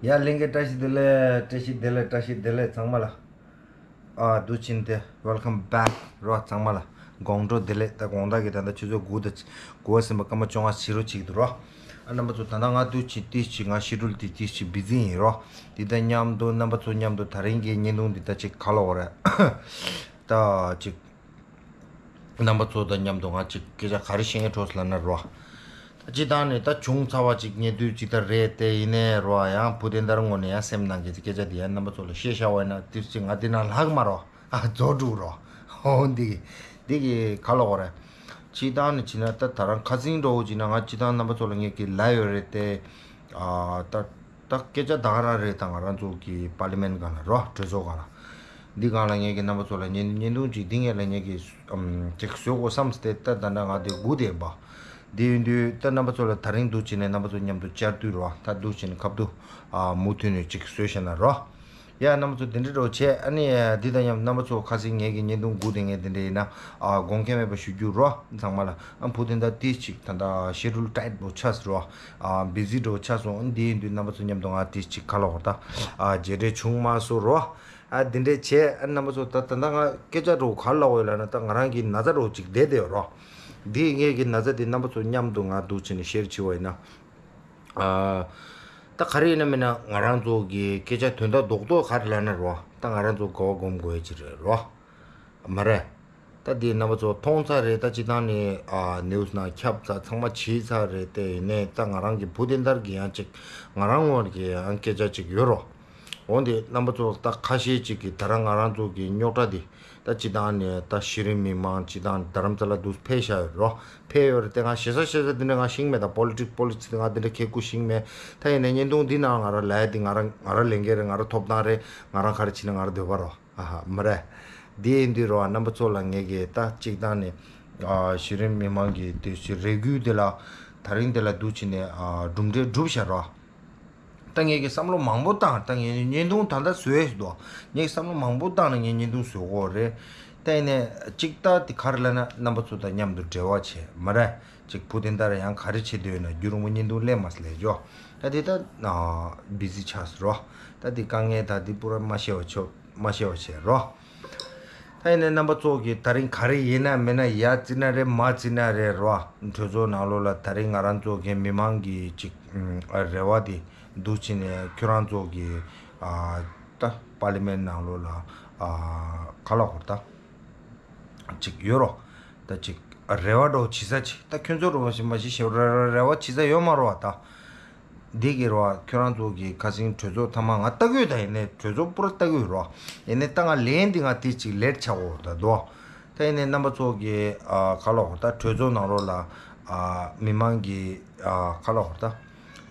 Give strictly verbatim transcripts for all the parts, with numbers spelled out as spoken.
ཡ་ལྷན་རྒྱས་བཀྲ་ཤིས་བདེ་ལེགས། བཀྲ་ཤིས་བདེ་ལེགས། བཀྲ་ཤིས་བདེ་ལེགས་ཚང་མ་ལ། ཨ་འདུག་ཕྱིན་ཏེ་welcome back རོ། ཚང་མ་ལ་དགོང་དྲོ་བདེ་ལེགས། ད་དགོང་དག་གི་ད་ལྟ་ཆུ་ཚོད་དགུ་དང་དགུ་པ་ཟིན་པ་སྐར་མ་བཅོ་ལྔ་ཕྱིན་རོ་ཅིག་འདུག་རོ། ཨ་རྣམ་པ་ཚོ་ད་ལྟ་ང་འདུག་ཕྱིན་ཏེ་ཅིག་ང་ཤི་ཌུལ་དེ་ཏིས་ཅིག་བི་ཛི་ཡིན་རོ། དེ་དང་མཉམ་དུ་རྣམ་པ་ཚོ་མཉམ་དུ་ད་རིང་གི་བརྙན་ཐུང་འདི་ད་ཅིག་ག་ལ་འོ་རེད། ད་ཅིག་རྣམ་པ་ཚོ་དང་མཉམ་དུ་ང་ཅིག་སྐད་ཆ་ག་རེ་བཤད་མཁན་འཕྲོ་ལ་ན་རོ། ད་སྤྱི་བཏང་ནས་ད་བྱུང་ཚར་བ་ཅིག་ཉེ་དུས་ཅིག་ད་རེད་དེ་ཡིན་ནའི་རོ། ཡང་བུ་དེ་འདར་ངོ་ནས་ཡང་སེམས་ནང་གི་སྐད་ཆ་དེ་ཡང་རྣམ་པ་ཚོ་ལ་བཤད་བྱ་བ་ཡིན་ན་དེ་ཅིག་ང་དེ་ན་ལྷག་མ་རོ། ཨ་རྫོགས་འགྲུབ་རོ། ཧོ་འདི་འདི་གི་ག་ལ་འོ་རེད། སྤྱི་བཏང་ནས་བྱས་ན་ད་ད་རང་ཁ་སེང་འགྲོ་བོ་ཅིག་ན་ང་སྤྱི་བཏང་རྣམ་པ་ཚོ་ལ་ངས་ཀྱི་ལ་ཡོད་རེད་དེ། ཨ་ད། ད་སྐད་ཆ་ད་ག་རང་རེད། ད་ང་རང་ཚོ་གི་པར་ལི་མེན་སྒང་ལ་རོ། གྲོས་ཚོགས་སྒང་ལ། འདི་སྒང་ལ་ངས་ཀྱི་རྣམ་པ་ཚོ་ལ་བརྙན་བརྙན་ཐུང་ཅིག་འདི་ངས་ལ་ངས་ཀྱི་ཨམ་ཅིག་བཟོ་དགོས་བསམ་སྟེ་ད་ད་ལྟ་ང་འདི་སྒུག་བསྡད་པ། འདི་ཡིན་དུས་ད་རྣམ་པ་ཚོ་ལ་ད་རིང་འདུག་བྱས་ནས་རྣམ་པ་ཚོ་མཉམ་དུ་བཅར་དུས་རོ། ད་འདུག་བྱས་ནས་ཁ་བརྡ་ཨ་མུ་མཐུད་ནས་ཅིག་བཟོས་བཞག་ན་རོ། ཡ་རྣམ་པ་ཚོ་དེ་འདྲ་འདྲ་བོ་བྱས། ཨ་ནི་འདི་ད་མཉམ་རྣམ་པ་ཚོ་ཁ་སང་ངས་ཀྱི་བརྙན་ཐུང་སྒུག་བསྡད་མཁན་དེ་འདྲ་ཡིན་ན་ཨ་དགོངས་འགལ་མེད་པ་ཞུ་རྒྱུ་རོ། ཚང་མ་ལ་ཨ་བུ་དེ་འདྲ་ཏིས་ཅིག་ད་ལྟ་ཤེ་ཌུལ་ཊའིཊ་པོ་ཆགས་སོང་རོ། ཨ་བི་ཛི་འགྲོ་ཆགས་སོང་། འདི་ཡིན་དུས་རྣམ་པ་ཚོ་མཉམ་དུ་ང་ཏིས་ཅིག་ཁ་ལོ་བར་ད་ཨ་མཇལ་འཕྲད་བྱུང་མ་སོང་རོ། ཨ་འདི་འདྲས་བྱས། ཨ་རྣམ་པ་ཚོ་ད་ད་ལྟ་ང་སྐད་ཆ་འགྲོ་ག་ལ་འོས་ལ་ན་ད་ང་རང་གི་ན་ཚ་འགྲོ་ཅིག་བསྡད་བསྡད་ཡོད་རོ། འདི་ངས་ཀྱི་ན་ཚ་འདི་རྣམ་པ་ཚོ་མཉམ་དུ་ང་འདུག་བྱས་ནས་ཤེར་བྱས་པ་ཡིན་ན། ཨ་ད་ག་རེ་ཡིན་ན་མིན་ན་ང་རང་ཚོ་གི་སྐད་ཆ་དོན་དག་རྡོག་རྡོག་ག་རེ་ལབ་ན་རོ། ད་ང་རང་ཚོ་གོ་བ་སྒོམ་དགོས་ཀྱི་རེད་རོ། མ་རེད། ད་འདི་རྣམ་པ་ཚོ་མཐོང་ཚར་རེད། ད་སྤྱི་བཏང་ནས་ཨ་ནིའུ་སི་ནང་ཁྱབ་ཚར། ཚང་མ་བྱས་ཚར་རེད་དེ། ཡིན་ནའི་ད་ང་རང་གི་བུ་དེ་འདར་གྱི་ཡང་ཅིག་ང་རང་ངོས་ཀྱི་ཡང་སྐད་ཆ་ཅིག་ཡོད་རོ། འོན་ཏེ་རྣམ་པ་ཚོ་ད་ཁ་ཤས་ཅིག་གིས་ད་རང་ང་རང་ཚོ་གི་རྙོག་དྲ་འདི་ད་སྤྱི་བཏང་ནས་ད་གཞི་རིམ་མི་མང་སྤྱི་བཏང་རྡ་རམ་ས་ལ་འདུག་ཕེབས་བཞག་ཡོད་རོ། ཕེབས་ཡོད་རེད་དེ། ང་ཞེ་ས་ཞེ་ས་འདི་འདྲ་ང་ཤེས་མེད། ད་པོ་ལི་ཊིག་པོ་ལི་ཊིག་དེ་ང་འདི་འདྲ་ཁེ་ཁུ་ཤེས་མེད། ད་ཡིན་ནའི་བརྙན་ཐུང་འདི་ནང་ང་རང་ལ་ཡ་འདི་ང་རང་ང་རང་ལས་འགན་རེད། ང་རང་ཐོབ་ཐང་རེད། ང་རང་ག་རེ་བྱེད་ན་ང་རང་འདོད་པ་རོ། ཨ་ཧ་མ་རེད། འདི་ཡིན་དུས་རོ། རྣམ་པ་ཚོ་ལ་ངས་ཀྱི་ད་གཅིག་བཏང་ནས་ཨ་གཞི་རིམ་མི་མང་གི་དེ་ཚོའི་རེ་སྐུལ་དེ་ལ་ད་རིང་དེ་ལ་འདུག་བྱས་ནས་ཨ་གྲུབ་འབྲས་གྲུབ་བཞག་རོ། ད་ངས་ཀྱི་བསམ་བློ་མང་པོ་བཏང་། ད་ངས་བརྙན་ཐུང་ད་ལྟ་བཟོས་འདུག་ངས་བསམ་བློ་མང་པོ་བཏང་ནས་ངས་བརྙན་ཐུང་བཟོ་གོ་རེད། ད་ཡིན་ནས་གཅིག་ད་དེ་ག་རེ་ལབ་ན་རྣམ་པ་ཚོ་དང་མཉམ་དུ་འབྲེལ་བ་བྱས་མ་རེད། གཅིག་བུ་དེ་འདར་ཡང་ག་རེ་བྱེད་འདོད་ཡོད་ན་རྒྱུན་རིང་པོ་བརྙན་ཐུང་ལས་མ་སླེབས་ཅོ། ད་དེ་ད་བི་ཛི་ཆགས་སོང་རོ། ད་དེ་དཀའ་ངལ་ད་དེ་པུ་ར་མ་ཤེས་པ་ཆོ། མ་ཤེས་པ་བྱས་རོ། ད་ཡིན་ནའི་རྣམ་པ་ཚོ་གིས་ད་རིང་ག་རེ་ཡིན་ན་མིན་ན་ཡ་བརྩི་ན་རེད་མ་བརྩི་ན་རེད་རོ། གྲོས་ཚོགས་ནང་ལོགས་ལ་ད་རིང་ང་རང་ཚོ་གི་མི་མང་གི་ཅིག་ཨ་རེ་བ་དེ་འདུག་བྱས་ནས་ཁྱོད་རང་ཚོ་གི་ཨ་ད་པར་ལི་མེན་ནང་ལོགས་ལ་ཨ་ག་ལ་ཧོར་ད་ཅིག་ཡོད་རོ། ད་ཅིག་རེ་བ་འདྲ་བོ་བྱེད་ས་ཅིག་ད་ཁྱོད་ཚོ་རོ་བ་ཞིག་མ་ཤེས་ཤེས་རེ་རེ་བ་བྱེད་ས་ཡོད་མ་རོ་བ་ད། འདི་གི་རོ། ཁྱོད་རང་ཚོ་གི་ཁ་སང་གྲོས་ཚོགས་ཐ་མ་ང་ལྟ་གི་ཡོད། ད་ཡིན་ནའི་གྲོས་ཚོགས་པུ་ར་ལྟ་གི་ཡོད་རོ། ཡིན་ནའི་ད་ང་ལན་འདི་ང་དེ་ཅིག་ལེཊ་ཆགས་འོ་ད་དོ། ད་ཡིན་ནའི་རྣམ་པ་ཚོ་གི་ཨ་ག་ལ་ཧོར་ད་གྲོས་ཚོགས་ནང་ལོགས་ལ་ཨ་མི་མང་གི་ཨ་ག་ལ་ཧོར་ད་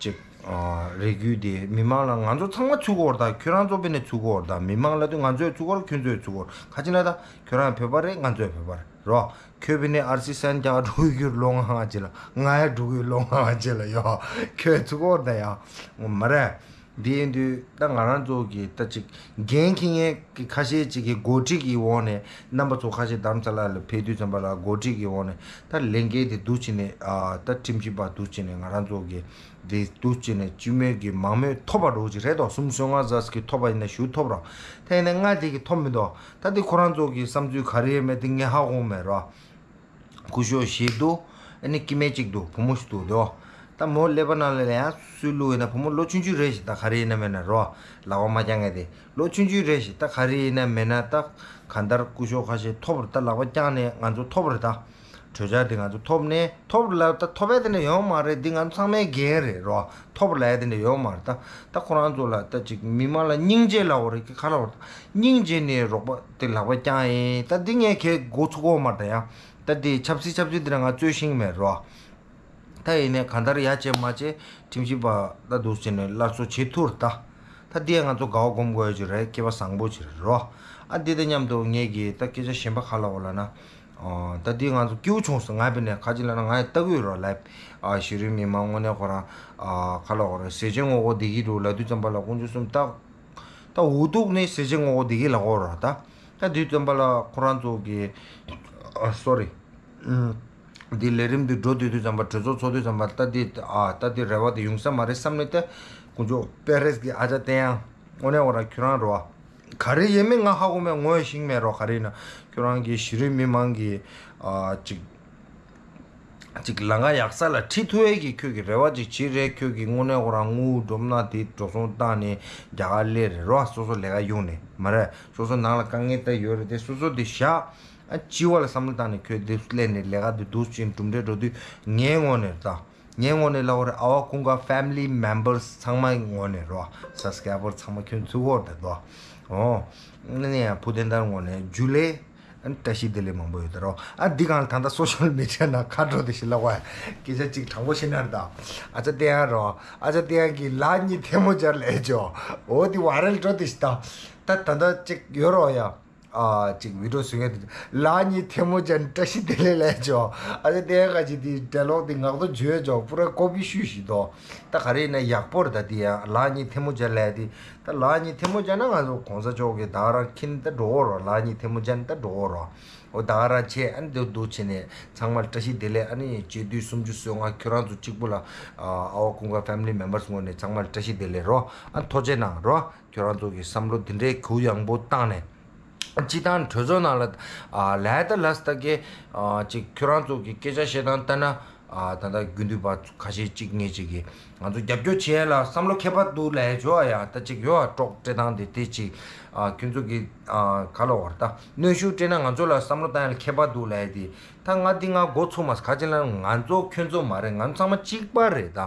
ཅིག་ཨ་རེ་སྐུལ་དེ་མི་མང་ལ་ང་ཚོ་ཚང་མ་ཚུད་གོ་ར། ད་ཁྱོད་རང་ཚོ་བས་ནས་ཚུད་གོ་ར། ད་མི་མང་ལ་དུས་ང་ཚོས་ཚུད་གོ་ར། ཁྱོད་ཚོས་ཚུད་གོ་ར། ཁ་ཅིག་ན་ད་ཁྱོད་རང་བོད་པ་རེད། ང་ཚོས་བོད་པ་རེད་རོ། ཁྱོད་བི་ནས་ཨར་སི་སན་རྒྱག་འགྲོ་གི་ཡོད་ལོ་ང་ང་ཅི་ལ། ང་ཡ་འགྲོ་གི་ཡོད་ལོ་ང་ང་ཅི་ལ་ཡོ། ཁྱོད་ཚུགས་འོར་ད་ཡ། ངོ་མ་རེད། འདི་ཡིན་དུས་ད་ང་རང་ཚོ་གི་ད་ཅིག་འགན་འཁྱེར་མཁན་གྱི་ཁ་ཤས་ཅིག་གི་འགོ་ཁྲིད་ཀྱི་འོག་ནས་རྣམ་པ་ཚོ་ཁ་ཤས་རྡ་རམ་ས་ལ་ལ་ཕེབས་དུས་ཙམ་པ་ལ་འགོ་ཁྲིད་ཀྱི་འོག་ནས་ད་ལས་འགན་དེ་འདུག་བྱས་ནས་ཨ་ད་ཁྲིམས་ཞིབ་པ་འདུག་བྱས་ནས་ང་རང་ཚོ་གི་དེ་འདུག་བྱས་ནས་སྤྱི་མོས་ཀྱི་མང་མོས་ཐོབ་པ་འགྲོ་གི་རེད་དོ། གསུམ་བཅོ་ལྔ་ཙམ་གྱི་ཐོབ་པ་ཡིན་ན་ཞུ་ཐོབ་རོགས། ད་ཡིན་ན་ང་དེ་གི་ཐོབ་མི་འདུག་ད་དེ་ཁོ་རང་ཚོ་གི་བསམ་ཚུལ་ག་རེ་ཡོད་མེད་དེ་ངས་ཧ་གོ་མེད་རོ། སྐུ་ཞབས་ཞིག་འདུག་ཨ་ནི་སྐྱེ་དམན་གཅིག་འདུག་བུ་མོ་ཞིག་འདུག་དོ། ད་མོ་ཀླད་པ་ནང་ལ་ཡང་སུས་བླུགས་ཡིན་ན་བུ་མོ་ལོ་ཆུང་ཆུང་རེད་ཞིག་ད་ག་རེ་ཡིན་ན་མེད་ན་རོ། ལག་པ་མ་བརྐྱང་མཁན་དེ་ལོ་ཆུང་ཆུང་རེད་ཞིག་ད་ག་རེ་ཡིན་ན་མེད་ན་ད་གང་ལྟར་སྐུ་ཞབས་ཁ་ཤས་ཐོབ་རེད། ད་ལག་པ་བརྐྱངས་ནས་ང་ཚོ་ཐོབ་རེད་ད། གྲོས་འཆར་དེ་ང་ཚོ་ཐོབ་ནས་ཐོབ་ལ་ད་ཐོབ་ཡ་དེ་འདྲ་ཡོད་མ་རེད། འདི་ང་ཚོ་ཚང་མའི་འགན་རེད་རོ། ཐོབ་ལ་ཡ་དེ་འདྲ་ཡོད་མ་རེད་ད། ད་ཁོ་རང་ཚོ་ལ་ད་ཅིག་མི་མང་ལ་སྙིང་རྗེ་ལབ་དགོས་རེད་ཀི་ཁ་ལབ་དགོས་རེད། སྙིང་རྗེ་ནས་རོགས་པ་དེ་ལག་པ་བརྐྱངས་ཡིན། ད་འདི་ངས་གས་འགོ་ཚུགས་ཡོད་མ་རེད་ད། ཡང་ད་འདི་ཆབ་སྲིད་ཆབ་སྲིད་འདི་འདྲ་ང་རྩོད་ཤེས་མེད་རོ། ད་ཡིན་ནའི་གང་ལྟར་ཡ་བྱས་མ་བྱས་ཁྲིམས་ཞིབ་པ་ད་འདུག་བྱས་ནས་སླར་གསོ་བྱེད་ཐུབ་རེད་ད། ད་འདི་ཡང་ང་ཚོ་དགའ་བ་སྒོམ་དགོས་ཡ་ཅིག་རེད། སྐལ་བ་བཟང་པོ་ཅིག་རེད་རོ། ཨ་འདི་དང་མཉམ་དུ་ངས་ཀྱི་ད་སྐད་ཆ་གཞན་པ་ག་ལབ་དགོས་ལབ་ན། ཨོ། ད་འདི་ང་ཚོ་སྐྱིད་པོ་བྱུང་སོང་། ང་བས་ནས་ཁ་ཅིག་ལབ་ན་ང་ཡང་ལྟ་གི་ཡོད་རོ་ལབ། ཨ་གཞི་རིམ་མི་མང་དངོས་གནས་ཁོ་རང་ཨ་ག་ལབ་དགོས་རེད། ཟས་བཅད་ངོ་རྒོལ་བདེ་སྐྱིད་འགྲོ་ལབ་དུས་ཙམ་པ་ལ་དཀོན་མཆོག་གསུམ་ད། ད་འུ་ཐུག་ནས་ཟས་བཅད་ངོ་རྒོལ་བདེ་སྐྱིད་ལབ་དགོས་རོ་ད། ད་དུས་ཙམ་པ་ལ་ཁོ་རང་ཚོ་གི་ཨ་སོ་རི། འདི་ལས་རིམ་འདི་འགྲོ་དུས་དུས་ཙམ་པ་གྲོས་ཚོགས་ཚོགས་དུས་ཙམ་པ་ད་འདི་ཨ་ད་འདི་རེ་བ་འདི་ཡོང་ས་མ་རེད་བསམ་ནས་ད་ དཀོན་མཆོག་པེ་རེས་ཀྱི་ཨ་ཅག་བསྟན་དབྱངས། དངོས་གནས་ཁོ་རང་ཁྱོད་རང་རོ། ག་རེ་ཡིན་མིན་ང་ཧ་གོ་མེད། ངོ་ཤེས་མེད་རོ། ག་རེ་ཡིན་ན་ཁྱོད་རང་གི་གཞི་རིམ་མི་མང་གི་ཨ་ཅིག་ཅིག་ལམ་ཁ་ཡག་ས་ལ་ཁྲིད་ཐུབ་ཡས་ཀྱི་ཁྱོད་ཀྱི་རེ་བ་ཅིག་བྱེད་རེད། ཁྱོད་ཀྱི་དངོས་གནས་ཁོ་རང་དངུལ་སྒྲུབ་ན་དེ་འགྲོ་སོང་བཏང་ནས་རྒྱ་གར་སླེབས་རེད་རོ། སོ་སོ་ལས་ཀ་གཡུག་ནས་མ་རེད། སོ་སོ་ནང་ལ་དཀའ་ངལ་ད་ཡོད་རེད་དེ་སོ་སོ་དེ་བཞག་ཨ་སྤྱི་བ་ལ་བསམ་བློ་བཏང་ནས་ཁྱོད་དེ་སླེབས་ནས་ལས་ཀ་དེ་འདུག་ཅིང་གྲུབ་འབྲས་འགྲོ་དུས་ངའི་ངོས་ནས་ད། ངའི་ངོས་ནས་ལབ་པ་རེད། ཨ་བ་ཀུན་དགའ་family members་ཚང་མའི་ངོས་ནས་རོ། subscriber་ཚང་མ་ཁྱོད་ཚུར་གོ་རེད་དོ། ཨོ། ཨ་ནི་བུ་དེ་འདྲ་ངོས་ནས་ཇུ་ལེ། ཨ་ནི་བཀྲ་ཤིས་བདེ་ལེགས་མང་པོ་ཡོད་ད་རོ། ཨ་འདི་གང་ལ་ད་ལྟ་social media་ནང་ཁ་འགྲོ་དེ་ཞིག་ལབ་པ། སྐད་ཆ་གཅིག་དྲང་པོ་བཤད་ན་རེད་ད། ཨ་ཅག་བསྟན་དབྱངས་རོ། ཨ་ཅག་བསྟན་དབྱངས་ཀྱིས་ལག་གཉིས་ཐལ་མོ་སྦྱར་ལས་ཇོ། ཨོ་དེ་viral་འགྲོ་དེ་ཞིག་ད། ད་ད་ལྟ་གཅིག་ཡོད་རོ་ཡ། ཨ་ཅིག་video་བཟོ་མཁན་དེ་ལག་གཉིས་ཐལ་མོ་སྦྱར་བཀྲ་ཤིས་བདེ་ལེགས་ལབ་ཅོ། ཨ་ཅག་བསྟན་དབྱངས་ཀྱིས་དེ་dialogue་དེ་ངག་ཐོག་བརྗོད་ཅོ། པུ་ར་copy་ཞུས་ཤིག་དོ། ད་ག་རེ་ཡིན་ན་ཡག་པོ་རེད་ད། དེ་ཡང་ལག་གཉིས་ཐལ་མོ་སྦྱར་ལབ་དེ། ད་ལག་གཉིས་ཐལ་མོ་སྦྱར་ན་ང་ཚོ་གོང་ས་མཆོག་གི་ད་ག་རང་ཁྱིམ་ད་འགྲོ་འོ་རོ། ལག་གཉིས་ཐལ་མོ་སྦྱར་ན་ད་འགྲོ་འོ་རོ། འོ་ད་ག་རང་བྱས་ཨ་ནི་འདུག་འདུག་བྱས་ནས་ཚང་མར་བཀྲ་ཤིས་བདེ་ལེགས། ཨ་ནི་བྱས་དུས་སུམ་ཅུ་སོ་ལྔ་ཁྱོད་རང་ཚོ་གཅིག་པུ་ལ་ཨ་བ་ཀུན་དགའ་family members་ངོས་ནས་ཚང་མར་བཀྲ་ཤིས་བདེ་ལེགས་རོ། ཨ་ཐུགས་རྗེ་གནང་རོ། ཁྱོད་རང་ཚོ་གི་བསམ་བློ་འདི་འདྲའི་གུ་ཡངས་པོ་བཏང་ནས། སྤྱི་བཏང་གྲོས་ཚོགས་ནང་ལ་ཨ་ལས་ད་ལས་ད་གི་ཨ་ཅིག་ཁྱོད་རང་ཚོ་གི་སྐད་ཆ་བཤད་སྟངས་ལྟ་ན་ཨ་ད་ལྟ་དགུན་དུས་པ་ཁ་ཤས་གཅིག་ངས་ཅིག་གི་ང་ཚོ་རྒྱབ་སྐྱོར་བྱེད་ཡ་ལ་བསམ་བློ་ཁྱད་པར་འདུག་ལབ་ཡ་ཅོ་ཨ་ཡ་ད་ཅིག་ཡོ་ཨ་ཀྲོག་སྤྲད་སྟངས་དེ་དེ་ཅིག་ཨ་ཁྱོད་ཚོ་གི་ཨ་ག་ལ་བར་ད་གནོན་ཤུགས་སྤྲད་ན་ང་ཚོ་ལ་བསམ་བློ་བཏང་ཡ་ལ་ཁྱད་པར་འདུག་ལབ་ཡ་དེ་ད་ང་འདི་ང་མགོ་ཚུགས་མ་ཁ་ཅིག་ལ་ང་ཚོ་ཁྱོད་ཚོ་མ་རེད། ང་ཚོ་ཚང་མ་གཅིག་པ་རེད་ད་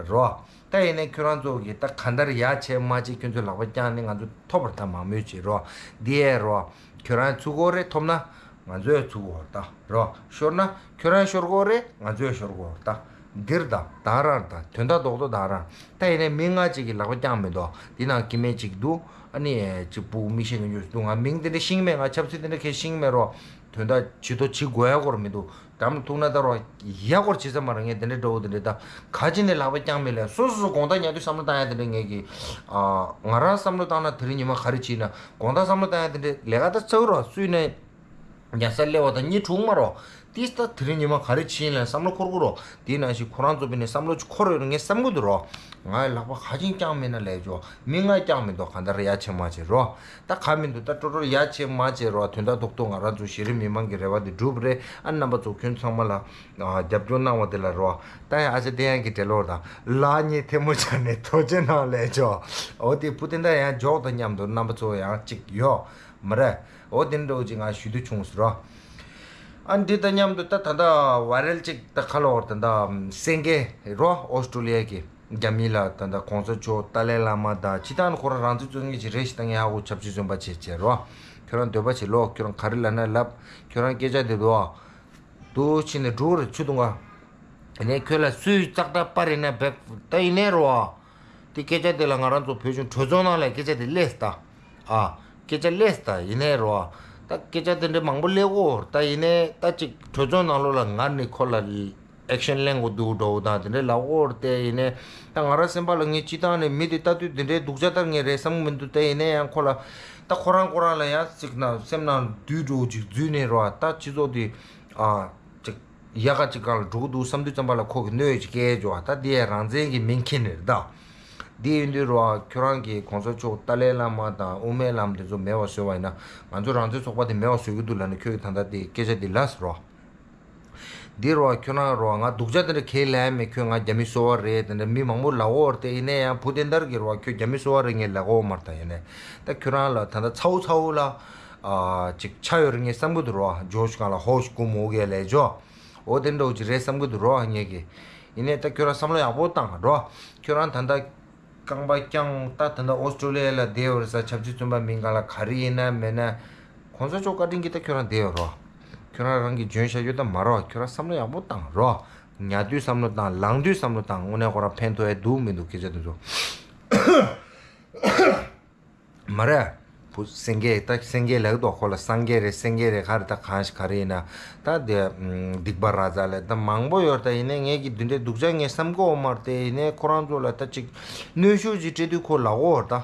རོ། ད་ཡིན་ནའི་ཁྱོད་རང་ཚོ་གིས་ད་གང་ལྟར་ཡ་བྱས་མ་བྱས་ཁྱོད་ཚོས་ལག་པ་བརྐྱངས་ནས་ང་ཚོ་ཐོབ་པར་ད་མང་མོས་བྱེད་རོགས། འདི་ཡས་རོགས། ཁྱོད་རང་ཚུགས་དགོས་རེད། ཐོབ་ན་ང་ཚོས་ཚུགས་དགོས་ད་རོགས། ཤོར་ན་ཁྱོད་རང་ཤོར་དགོས་རེད། ང་ཚོས་ཤོར་དགོས་ད། འདིར་ད་ད་རང་ད་དོན་དག་རྡོག་རྡོག་ད་རང་ད་ཡིན་ནའི་མི་ལྔ་གཅིག་གིས་ལག་པ་བརྐྱངས་མི་འདུག་འདི་ནང་སྐྱེ་དམན་གཅིག་འདུག་ཨ་ནི་གཅིག་སྤུ་གུ་མིག་ཤེལ་གྱི་འཇུ་འདུག་ང་མིང་དེ་འདྲ་ཤེས་ཀྱི་མེད། ང་ཆབ་སྲིད་དེ་འདྲ་ཁས་ཤེས་ཀྱི་མེད་རོགས། དོན་དག་ཇུས་གཏོགས་བྱེད་དགོས་ཡ་སྐོར་མི་འདུག་འགྲམ་ལ་ཐུག་ན་ད་རོགས་ཡ་སྐོར་བྱེད་ས་མ་རེད། ངས་དེ་འདྲའི་འདྲ་བོ་དེ་འདྲའི་ད་ག་ཅི་ནས་ལག་པ་བརྐྱངས་མེད་ལས་སོ་སོ་སོ་དགོང་དག་ཉལ་དུས་བསམ་བློ་བཏང་ཡ་དེ་འདྲའི་ངས་ཀྱི་ཨ་ང་རང་བསམ་བློ་བཏང་ན་དེ་རིང་ཉི་མ་ག་རེ་བྱེད་ན་དགོང་དག་བསམ་བློ་བཏང་ཡ་དེ་འདྲའི་ལས་ཀ་ད་རྩ་བ་རོགས་སུས་ནས་ཉལ་ས་སླེབས་པ་དང་གཉིད་འཁྲུག་མ་རོགས། ཏིས་ད་དེ་རིང་ཉི་མ་ག་རེ་བྱེད་ཡིན་ལ་བསམ་བློ་འཁོར་གི་རོགས། དེའི་ནང་བཞིན་ཁོ་རང་ཚོ་བས་ནས་བསམ་བློ་ཅིག་འཁོར་ཡོད་རེད་ངས་བསམ་གི་འདུག་རོགས། ང་ལག་པ་ག་ཅིང་བརྐྱངས་མེད་ན་ལས་ཇོ་མི་ང་བརྐྱངས་མི་འདུག་གང་ལྟར་ཡ་བྱེད་མ་བྱེད་རོགས། ད་ག་མི་འདུག་ད་ཀྲོ་ཀྲོ་ཡ་བྱེད་མ་བྱེད་རོགས། དོན་དག་རྡོག་རྡོག་ང་རང་ཚོ་གཞི་རིམ་མི་མང་གི་རེ་བ་དེ་འགྲུབ་རེད། ཨ་རྣམ་པ་ཚོ་ཁྱོད་ཚང་མ་ལ་རྒྱབ་སྐྱོར་གནང་བ་དེ་ལ་རོགས། ད་ཡང་ཨ་ཅེ་བསྟན་དབྱངས་ཀྱི་འབྲེལ་ལོར་དང་ལག་གཉིས་ཐལ་མོ་སྦྱར་ནས་ཐུགས་རྗེ་གནང་ལས་ཇོ། འོ་དེ་བུ་དེ་འདྲ་ཡང་འཇོག་དང་མཉམ་དུ་རྣམ་པ་ཚོ་ཡང་གཅིག་ཡོད། མ་རེད། འོ་དེ་འདྲ་བོ་ཅིག་ང་ཞུ་འདོད་བྱུང་ཟེར་རོ། ཨ་འདི་དང་མཉམ་དུ་ད་ད་ལྟ་བ་རེལ་ཅིག་ད་ཁ་ལོ་བར་ད་ད་སེང་གེ་རོ། ཨོ་སི་ཀྲོ་ལི་ཡ་གི་རྒྱ་མི་ལ་ད་ད་གོང་ས་མཆོག་ཏཱ་ལའི་བླ་མ་དང་ཅི་ད་ནི་ཁོ་རང་རང་བཙན་རྩོད་མཁན་ཅིག་རེད་ཞིག་ད་ངས་ཧ་གོ་ཆབ་སྲིད་བཙོན་པ་བྱེད་བྱེད་རོ། ཁྱོད་རང་འདོད་པ་བྱེད་ལོ། ཁྱོད་རང་ག་རེ་ལབ་ན་ལབ། ཁྱོད་རང་སྐད་ཆ་འདི་འདུག་འདུག་ཕྱིན་ནས་འགྲོ་རེད་ཆུ་དུང་ག་ཡིན་ནའི་ཁྱོད་ལ་སུས་ཙག་སྒྲ་སྤར་ཡིན་ན་བེབ་ད་ཡིན་ནའི་རོ། དེ་སྐད་ཆ་དེ་ལ་ང་རང་ཚོ་བོད་གཞུང་གྲོས་ཚོགས་ནང་ལ་སྐད་ཆ་དེ་སླེབས་ད། ཨ། སྐད་ཆ་སླེབས་ད་ཡིན་ནའི་རོ། ད་སྐད་ཆ་དེ་འདྲའི་མང་པོ་སླེབས་གོ་ད་ཡིན་ནའི་ད་ཅིག་གྲོས་ཚོགས་ནང་ལོགས་ལ་ང་ནི་ཁོ་ལ་ཨེག་ཤན་ལེན་དགོས་འདུག་འགྲོ་དང་དེ་འདྲའི་ལབ་གོ་དེ་ཡིན་ནའི་ད་ང་རང་སེམས་པ་ལ་ངས་སྤྱི་བཏང་ནས་མི་དེ་ལྟ་དུས་དེ་འདྲའི་སྡུག་ཅག་ལྟར་ངས་རེད་བསམ་གི་མི་འདུག་དེ་ཡིན་ནའི་ཡང་ཁོ་ལ་ད་ཁོ་རང་ཁོ་རང་ལ་ཡང་ཅིག་ན་སེམས་ནང་བདུད་འགྲོ་ཅིག་འཛུལ་ནས་རོ། ད་སྤྱི་ཚོགས་དེ་ཨ་ཅིག་ཡག་ག་ཅིག་སྒང་ལ་འགྲོ་གི་འདུག་བསམ་དུས་ཙམ་པ་ལ་ཁོ་གི་གནོད་ཅིག་སྐྱེལ་འཇོག་ད་འདི་ཡང་རང་བཙན་གྱི་མིང་འཁྱེར་ནས་རེད་ད། འདི་ཡིན་དུས་རོ་ཁྱོད་རང་གིས་གོང་ས་མཆོག་ཏཱ་ལའི་བླ་མ་དང་དབུ་མའི་ལམ་དེ་ཚོ་མེད་པ་བཟོས་པ་ཡིན་ན་ང་ཚོ་རང་བཙན་ཚོགས་པ་དེ་མེད་པ་བཟོ་གི་འདུག་ལབ་ནས་ཁྱོད་ཀྱིས་ད་ལྟ་དེ་སྐད་ཆ་འདི་ལབ་ཟེར་རོ། འདི་རོ་ཁྱོད་རང་རོ་ང་སྡུག་ཅག་དེ་འདྲ་གས་ལབ་ཡ་མེད། ཁྱོད་ང་རྒྱ་མི་སོ་པ་རེད་དེ་འདྲ་མི་མང་པོ་ལབ་འོར་དེ་ཡིན་ན་ཡང་བུ་དེ་འདར་གི་རོ་ཁྱོད་རྒྱ་མི་སོ་པ་རེད་ངས་ལབ་གོ་མ་རེད་ད། ཡིན་ནའི་ད་ཁྱོད་རང་ལ་ད་ལྟ་ཚ་བོ་ཚ་བོ་ལ་ཨ་ཅིག་ཆ་ཡོད་རེད་ངས་བསམ་གི་འདུག་རོ། ཇོ་ཤུ་གང་ལ་ཧོ་ཤུ་ཀུ་མོ་གས་ལས་ཇོ། འོ་དེ་འདྲ་བོ་ཅིག་རེད་བསམ་གི་འདུག་རོ་ངས་ཀྱི། ཡིན་ནའི་ད་ཁྱོད་རང་བསམ་བློ་ཡག་པོ་བཏང་རོ། ཁྱོད་རང་ད་ལྟ་རྐང་པ་བརྐྱངས་ད་ད་ལྟ་ཨོ་སི་ཀྲོ་ལི་ཡ་ལ་བསྡད་ཡོད་རེད་ས། ཆབ་སྲིད་བཙོན་པ་མིན་ག་ལ་ག་རེ་ཡིན་ན་མེད་ན། གོང་ས་མཆོག་བཀའ་དྲིན་གྱིས་ད་ཁྱོད་རང་བསྡད་ཡོད་རོ། ཁྱོད་རང་རང་གི་འཇོན་ཤ་ཡོད་ད་མ་རོ། ཁྱོད་རང་བསམ་བློ་ཡག་པོ་བཏང་རོ། ཉལ་དུས་བསམ་བློ་བཏང་ལངས་དུས་བསམ་བློ་བཏང་དངོས་གནས་ཁོ་རང་ཕན་ཐོགས་ཡ་འདུག་མི་འདུག་སྐད་ཆ་དེ་ཚོ། མ་རེད། བུ་སེང་གེ་ད་སེང་གེ་ལབ་འདུག་ཁོ་ལ་སངས་རྒྱས་རེད་སེང་གེ་རེད་ག་རེ་ད་གང་ཞིག་ག་རེ་ཡིན་ན་ད་དེ་སྡིག་པ་ར་ཛ་ལས་ད་མང་པོ་ཡོད་ད། ཡིན་ནའི་ངས་ཀྱི་འདི་འདྲའི་སྡུག་ཅག་ངས་བསམ་གི་ཡོད་མ་རེད་དེ། ཡིན་ནའི་ཁོ་རང་ཚོ་ལ་ད་ཅིག་གནོན་ཤུགས་ཅིག་སྤྲད་དུས་ཁོ་ལབ་གོ་ད།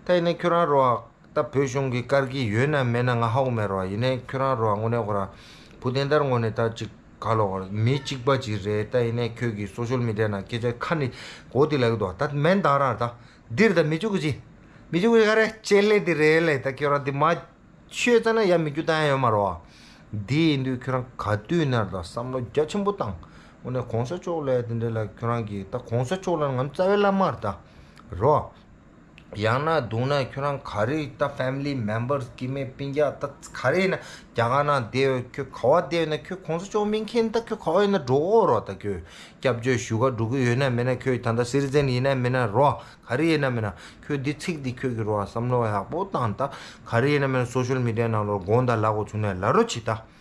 ད་ཡིན་ནའི་ཁྱོད་རང་རོ་ད་བོད་གཞུང་གི་བཀར་གྱི་ཡོད་ན་མེད་ན་ང་ཧ་གོ་མེད་རོ། ཡིན་ནའི་ཁྱོད་རང་རོ་དངོས་གནས་ཁོ་རང་བུ་དེ་འདར་ངོ་ནས་ད་ཅིག་ག་ལོག་མི་གཅིག་པ་ཅིག་རེད། ད་ཡིན་ནའི་ཁྱོད་ཀྱི་སོ་ཤལ་མི་ཌི་ཡ་ནང་སྐད་ཆ་ཁ་ནས་གོ་དེ་ལབ་ཀྱི་འདུག་ད་མེན་ད་རང་ད་འདིར་ད་མི་བཅུག་གི་ཅི། མི་བཅུག་གི་ག་རེ་ལྕེ་ལེ་དེ་རེད་ལེ། ད་ཁྱོད་རང་འདི་མ་ཆོས་ཙ་ན་ཡ་མི་རྒྱུ་ད་ཡ་ཡོད་མ་རོ། འདི་ཡིན་དུས་ཁྱོད་རང་ག་དུས་ནར་ད་བསམ་བློ་རྒྱ་ཆེན་པོ་བཏང་། དངོས་གནས་གོང་ས་མཆོག་ལ་དེ་འདྲ་ལ་ཁྱོད་རང་གིས་ད་གོང་ས་མཆོག་ལ་ང་རྩ་བའི་བླ་མར་ད་རོ། ཡང་ན་སྡུག་ན་ཁྱོད་རང་ག་རེ་ད་ཕེ་མི་ལི་མེམ་བར་སི་སྐྱེ་དམན་སྤུན་ཀྱག་ད་ག་རེ་ཡིན་ན་རྒྱ་གར་ནང་བསྡད་ཡོད། ཁྱོད་ག་བ་བསྡད་ཡོད་ན་ཁྱོད་གོང་ས་མཆོག་མིན་མཁན་ད་ཁྱོད་ག་བ་ཡིན་ན་འགྲོ་གོ་རོ། ད་ཁྱོད་སྐྱབས་བཅོལ་ཞུ་ག་འགྲོ་གི་ཡོད་ན་མེད་ན་ཁྱོད་ད་ལྟ་སི་ཊི་ཛེན་ཡིན་ན་མེད་ན་རོ། ག་རེ་ཡིན་ན་མེད་ན་ཁྱོད་འདི་ཚིག་འདི་ཁྱོད་ཀྱི་རོ་བསམ་བློ་ཡག་པོ་བཏང་ད། ག་རེ་ཡིན་ན་མེད་ན་སོ་ཤལ་མི་ཌི་ཡ་ནང་ལོགས་དགོངས་དག་ལབ་དགོས་བྱུང་ན་ལབ་རོགས་བྱེད་ད།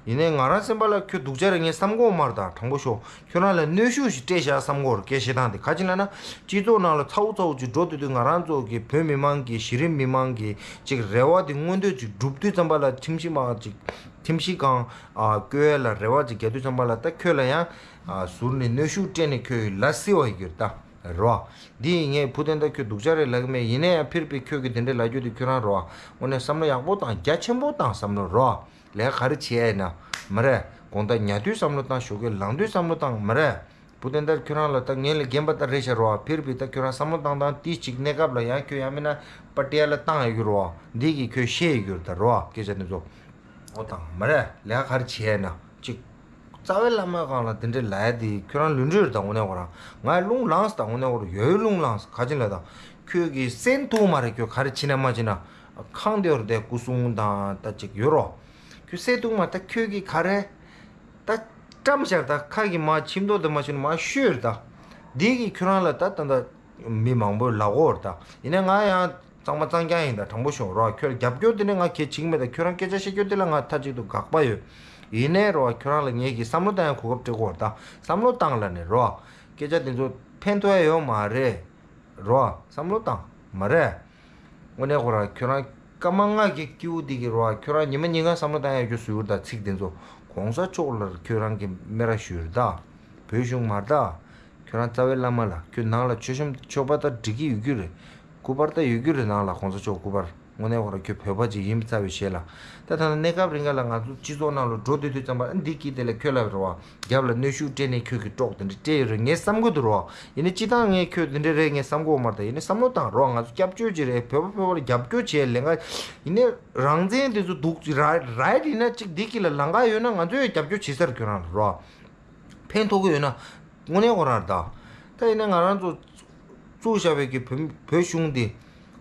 ཡིན་ནའི་ང་རང་སེམས་པ་ལ་ཁྱོད་སྡུག་ཅག་རེད་ངས་བསམ་གོ་མ་རེད་ད། དྲང་པོ་ཤོད། ཁྱོད་རང་ལ་གནོན་ཤུགས་ཤིག་སྤྲད་བཞག་བསམ་གོ་རེད། སྐད་བཤད་སྟངས་དེ་ག་ཅི་ལབ་ན། སྤྱི་ཚོགས་ནང་ལ་ཚ་བོ་ཚ་བོ་ཅིག་འགྲོ་དུས་དུས་ང་རང་ཚོ་གི་བོད་མི་མང་གི་གཞི་རིམ་མི་མང་གི་ཅིག་རེ་བ་དེ་མངོན་འདོད་ཅིག་སྒྲུབ་དུས་ཙམ་པ་ལ་ཁྲིམས་གཞི་མ་ཅིག་ཁྲིམས་གཞི་སྒང་ཨ་བཀོད་ཡ་ལ་རེ་བ་ཅིག་རྒྱག་དུས་ཙམ་པ་ལ་ད་ཁྱོད་ལ་ཡང་ཨ་ཟུར་ནས་གནོན་ཤུགས་སྤྲད་ནས་ཁྱོད་ལ་སི་བ་ཡི་གྱུར་ད་རོ། འདི་ཡིན་ངས་བུ་དེ་འདྲ་ཁྱོད་སྡུག་ཅག་རེད་ལབ་གི་མེད། ཡིན་ན་ཡང་ཕིར་པི་ཁྱོད་ཀྱི་དེ་འདྲ་ལབ་རྒྱུ་དེ་ཁྱོད་རང་རོ། དངོས་གནས་བསམ་བློ་ཡག་པོ་བཏང་རྒྱ་ཆེན་པོ་བཏང་བསམ་བློ་རོ། ལས་ཀ་ག་རེ་བྱེད་ཡ་ཡིན་ན་མ་རེད། དགོང་དག་ཉལ་དུས་བསམ་བློ་བཏང་། ཞོགས་ཀས་ལངས་དུས་བསམ་བློ་བཏང་མ་རེད། བུ་དེ་འདྲ་ཁྱོད་རང་ལ་ད་ངན་ལས་རྒན་པ་ད་རེད་ཤག་རོ། ཕིར་བི་ད་ཁྱོད་རང་བསམ་བློ་བཏང་སྟངས་དེ་གཅིག་གནས་སྐབས་ལ་ཡང་ཁྱོད་ཡང་མིན་ན་པ་ཏི་ཡ་ལ་བཏང་ཡོད་རྒྱུ་རོ། འདི་གིས་ཁྱོད་ཤེས་ཡོད་རྒྱུ་རེད་ད་རོ། སྐད་ཆ་འདི་ཚོ་འོ་བཏང་མ་རེད། ལས་ཀ་ག་རེ་བྱེད་ཡ་ཡིན་ན་གཅིག་རྩ་བའི་བླ་མའི་སྒང་ལ་དེ་འདྲའི་ལབ་ཡ་དེ་ཁྱོད་རང་ལུས་འབྲེལ་རེད་ད། དངོས་གནས་ཁོ་རང་ང་རླུང་ལངས་སོང་ད། དངོས་གནས་ཁོ་རང་ཡོད་རླུང་ལངས་སོང་། ག་ཅི་ལབ་ད། ཁྱོད་ཀྱིས་གསན་ཐུབ་མ་རེད། ཁྱོད་ག་རེ་བྱེད་ན་མ་བྱེད་ན་ཁང་དེ་བར་དེ་སྐུ་སྲུང་དང་ད་ཅིག་ཡོད་རོ། ཁྱོད་གསན་ཐུབ་མ་ད། ཁྱོད་ཀྱིས་ག་རེ་ད་བཀྲམ་བཞག་ད། ཁ་གི་མ་ཁྱིམ་ཐོག་དེ་མ་ཤེས་ན་མ་ཤོད་རེད་ད། འདི་གིས་ཁྱོད་རང་ལ་ད་ད་ད་མི་མང་པོས་ལབ་གོ་རེད་ད། ཡིན་ནའི་ང་ཡང་གཙང་མ་གཙང་རྐྱང་ཡིན་ད། དྲང་པོ་ཤོད་རོགས། ཁྱོད་རྒྱབ་སྐྱོར་དེ་ནི་ང་གལ་ཆེ་གི་མེད་ད། ཁྱོད་རང་སྐད་ཆ་བཤད་རྒྱུ་དེ་ལ་ང་མཐའ་གཅིག་ཏུ་དགག་པ་ཡོད། ཡིན་ནའི་རོགས་ཁྱོད་རང་ལ་ངེད་ཀྱིས་བསམ་བློ་བཏང་ཡ་གོ་སྐབས་སྤྲད་གོ་རེད་ད། བསམ་བློ་བཏང་ལབ་ནས་རོགས། སྐད་ཆ་དེ་ཚོ་ཕན་ཐོགས་ཡ་ཡོད་མ་རེད་རོགས། བསམ་བློ་བཏང་མ་རེད། དངོས་གནས་ཁོ་རང་ཁྱོད་རང་སྐར་མ་ལྔ་གི་སྐྱེས་བུ་འདི་གི་རོགས། ཁྱོད་རང་ཉི་མ་ཉིན་གང་བསམ་བློ་བཏང་ཡ་རྒྱུ་ཟེར་ད། ཚིག་དེ་ཚོ་གོང་ས་མཆོག་ལ་ཁྱོད་རང་གི་སྨད་ར་ཞུ་རེད་ད། བོད་གཞུང་མ་རེད་ད། ཁྱོད་རང་རྩ་བའི་བླ་མ་ལ། ཁྱོད་ནང་ལ་མཆོད་གཤོམ་མཆོད་པ་ད་སྒྲིག་གི་ཡོད་རྒྱུ་རེད། སྐུ་པར་ད་ཡོད་རྒྱུ་རེད་ནང་ལ་གོང་ས་མཆོག་སྐུ་པར། དངོས་གནས་ཁོ་རང་ཁྱོད་བོད་པ་ཅིག་ཡིན་རྩ་བའི་ཞལ་ལ། ད་ད་ལྟ་གནས་སྐབས་རིང་ག་ལ་ང་ཚོ་སྤྱི་ཚོགས་ནང་ལ་འགྲོ་སྡོད་དུས་ཙམ་པ་འདི་སྐྱིད་དེ་ལ་ཁྱོད་ལ་རོགས། རྒྱབ་ལ་གནོན་ཤུགས་སྤྲད་ནས་ཁྱོད་ཀྱི་སྲོག་དེ་འདྲ་སྤྲད་ཡོད་རེད་ངས་བསམ་གྱི་འདུག་རོགས། ཡིན་ནའི་སྤྱི་བཏང་ངས་ཁྱོད་དེ་འདྲ་རེད་ངས་བསམ་གྱི་ཡོད་མ་རེད་ད། ཡིན་ནའི་བསམ་བློ་བཏང་རོགས། ང་ཚོ་སྐྱབས་བཅོལ་ཅིག་རེད། བོད་པ་བོད་པ་ལ་རྒྱབ་སྐྱོར་བྱེད་ལས་ཀ། ཡིན་ནའི་རང་བཙན་དེ་ཚོ་འདུག་ར་རའི་ཡིན་ན་གཅིག་འདི་གི་ལ་ལམ་ཁ་ཡོད་ན་ང་ཚོས་རྒྱབ་སྐྱོར་བྱེད་ས་རེད། ཁྱོད་རང་ལ་རོགས། ཕན་ཐོགས་ཀྱི་ཡོད་ན་དངོས་གནས་ཁོ་རང་རེད་ད། ད་ཡིན་ན་ང་རང་ཚོ་བཙུགས་བཞག་པའི་གི་བོད་བོད་གཞུང་འདི་